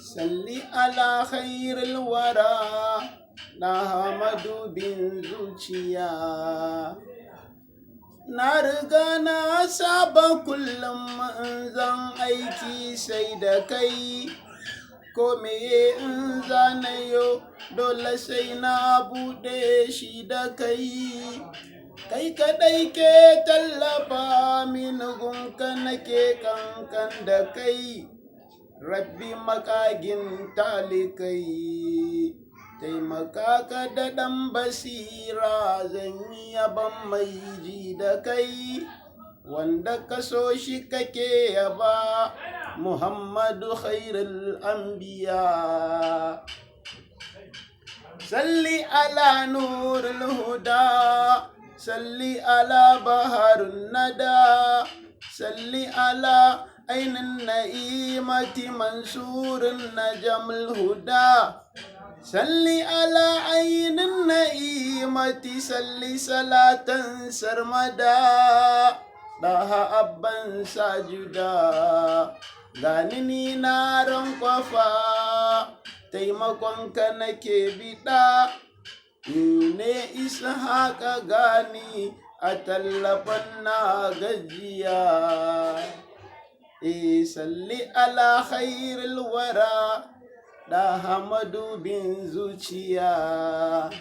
Salli ala khairil wara, na madubin zuciya. Na riga na saba kullum in zan aiki sai da kai, ko meye in zanayo dole sai na buɗe shi da kai. Kai kaɗai ke tallafa mini, gunka nake kankan da kai. Rabbi makagin talikai, taimaka ka da ɗan basira, zan yi yaban mai ji da kai. Wanda ka so shi kake yaba, Muhammadu khairul anbiya. Salli ala nurul huda, salli ala baharun nada, salli ala ainin na'imati mansurun najamul huda. Salli ala ainin na'imati, salli salatan sarmada. Daha abban sajuda, gani ni na rankwafa, taimakonka nake biɗa. Ni ne Ishaqa, gani a tallafan na gajiya. E salli ala khairil wara, da madubin zuciya.